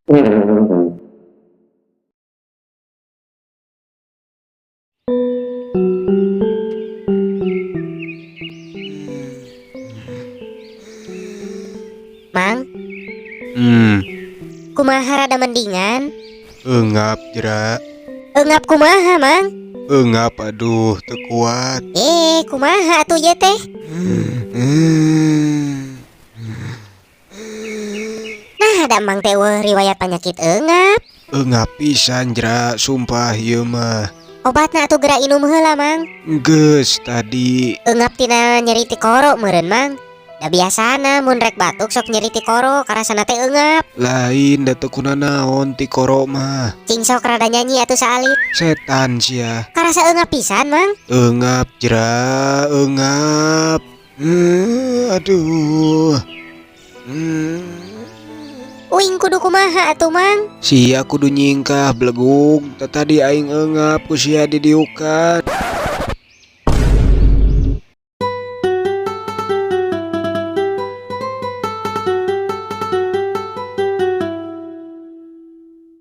Mang, kumaha, rada mendingan? Eungap, Jra. Eungap kumaha, Mang? Eungap, aduh, teu kuat. Eh, kumaha atuh ieu teh? Nah, da Mang teh euweuh riwayat penyakit eungap. Eungap pisan, Jra, sumpah ieu mah. Obatna atuh geura inum heula, Mang. Geus tadi. Eungap tina nyeri tikoro meureun, Mang. Da biasana mun rek batuk sok nyeri tikoro, karasana teh eungap. Lain, da teu kunanaon tikoro mah. Cing sok rada nyanyi atuh saalit. Setan sia. Karasa eungap pisan, Mang? Eungap, Jra, eungap. Aduh. Uing kudu kumaha atuh, Mang? Sia kudu nyingkah, belegug. Tadi aing eungap ku sia didiukan.